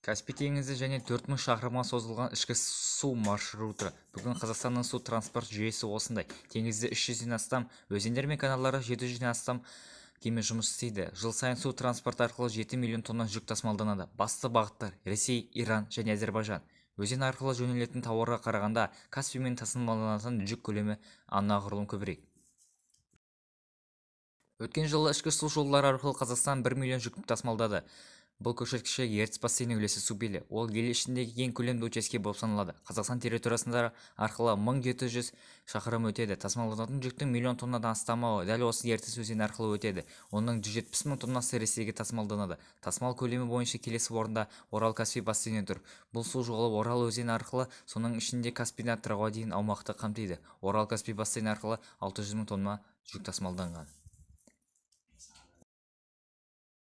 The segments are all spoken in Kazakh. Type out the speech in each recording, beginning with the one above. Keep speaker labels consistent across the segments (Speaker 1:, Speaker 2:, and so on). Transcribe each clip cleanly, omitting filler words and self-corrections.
Speaker 1: Каспий теңізі және 4000 шақырымға созылған ішкі су маршруты. Бүгін Қазақстанның су транспорт жүйесі осындай. Теңізде 300-ден астам, өзендер мен каналдарда 700-ден астам кеме жұмыс істейді. Жыл сайын су транспорты арқылы 7 миллион тонна жүк тасымалданады. Басты бағыттар Ресей, Иран және Әзербайжан. Өзен арқылы жөнелтілетін тауарға қарағанда Каспиймен тасымалданатын жүк көлемі анағұрлым көбірек. Өткен жылы ішкі су жолдары арқылы Қазақстан 1 миллион жүк тасымалдады. Бұл көрсеткішке Ертіс бассейнінің үлесі сүбелі. Ол ел ішіндегі ең көлемді учаске болып саналады. Қазақстан территориясында арқылы 1700 шақырым өтеді. Тасымалданатын жүктің миллион тоннадан астамы дәл осы Ертіс өзені арқылы өтеді. Оның 170 мың тоннасы Ресейге тасымалданады. Тасымал көлемі бойынша келесі орында Орал-Каспий бассейні тұр. Бұл су жолы Орал өзені арқылы, соның ішінде Каспийден Атырауға дейін аумақты қамтиды. Орал-Каспий бассейні арқылы 600 мың тонна жүк тасымалданған.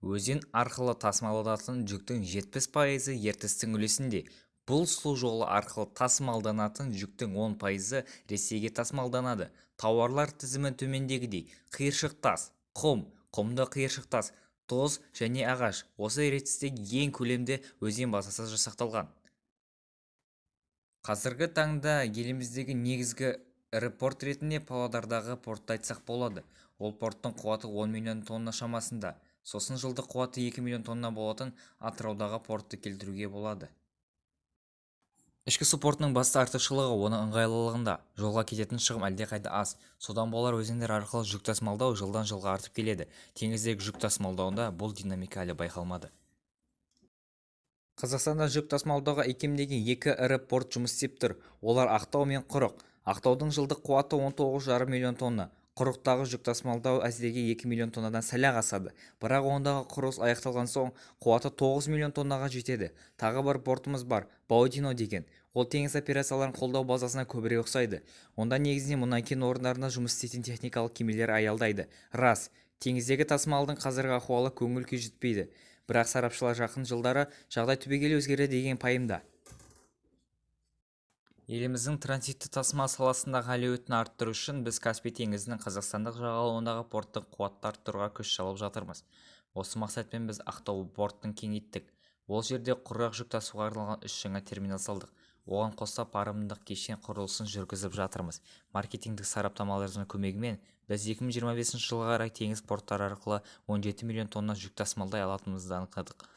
Speaker 1: Өзен арқылы тасымалданатын жүктің 70 пайызы Ертістің үлесінде. Бұл су жолы арқылы тасымалданатын жүктің 10 пайызы Ресейге тасымалданады. Тауарлар тізімі төмендегідей: қиыршық тас, құм, құмды қиыршық тас, тұз және ағаш. Осы Ертістегі ең көлемді өзен базасы жасақталған. Қазіргі таңда еліміздегі негізгі ірі порт ретінде Павлодардағы портты айтсақ болады. Ол порттың қуаты 10 миллион тонна шамасында. Сосын жылдық қуаты 2 миллион тонна болатын Атыраудағы портты келтіруге болады. Ішкі су портының басты артықшылығы оның ыңғайлылығында. Жолға кететін шығын әлдеқайда аз. Содан болар өзендер арқылы жүк тасымалдау жылдан жылға артып келеді. Теңіздегі жүк тасымалдауда бұл динамика әлі байқалмады. Қазақстанда жүк тасымалдауға икемделген екі ірі порт жұмыс істеп тұр. Олар Ақтау мен Құрық. Ақтаудың жылдық қуаты 19,5 миллион тонна. Құрықтағы жүк тасымалдау әзірге 2 миллион тоннадан сәл-ақ асады. Бірақ ондағы құрылыс аяқталған соң қуаты 9 миллион тоннаға жетеді. Тағы бір портымыз бар, Баутино деген. Ол теңіз операцияларын қолдау базасына көбірек ұқсайды. Онда негізінен мұнай кен орындарында жұмыс істейтін техникалық кемелер аялдайды. Рас, теңіздегі тасымалдың қазіргі ахуалы көңіл күйжітпейді. Бірақ сарапшылар жақын жылдары жағдай түбегейлі өзгереді деген пайымда. Еліміздің транзитті тасымал саласындағы әлеуетін арттыру үшін біз Каспий теңізінің қазақстандық жағалауындағы порттық қуатты арттыруға күш салып жатырмыз. Осы мақсатпен біз Ақтау портын кеңейттік. Ол жерде құрғақ жүк тасуға арналған үш жаңа терминал салдық. Оған қоса паромдық кешен құрылысын жүргізіп жатырмыз. Маркетингтік сараптамалардың көмегімен біз 2025 жылға қарай теңіз порттары арқылы 17 миллион тонна жүк тасымалдай алатынымызды анықтадық.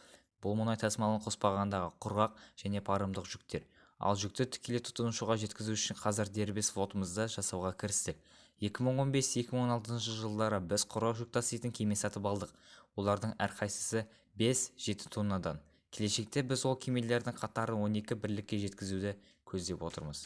Speaker 1: Бұл мұнай тасымалын қоспағандағы құрғақ және паромдық жүктер. Ал жүкті тікелей тұтынушыға жеткізу үшін қазір дербес флотымызды жасауға кірістік. 2015-2016 жылдары біз құрғақ жүк таситын кеме сатып алдық. Олардың әрқайсысы 5-7 тоннадан. Келешекте біз ол кемелердің қатарын 12 бірлікке жеткізуді көздеп отырмыз.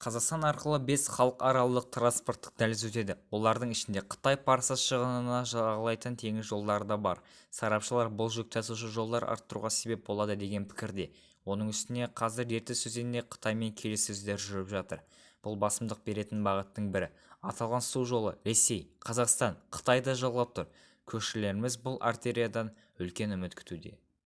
Speaker 1: Қазақстан арқылы бес халықаралық транспорттық дәліз өтеді. Олардың ішінде Қытай Парсы шығанағын жағалайтын теңіз жолдары да бар. Сарапшылар бұл жүк тасушы жолдар арттыруға себеп болады деген пікірде. Оның үстіне қазір Ертіс өзенінде Қытаймен келіссөздер жүріп жатыр. Бұл басымдық беретін бағыттың бірі. Аталған су жолы Ресей, Қазақстан, Қытайды жалғап тұр. Көршілеріміз бұл артериядан үлкен үміт күтуде.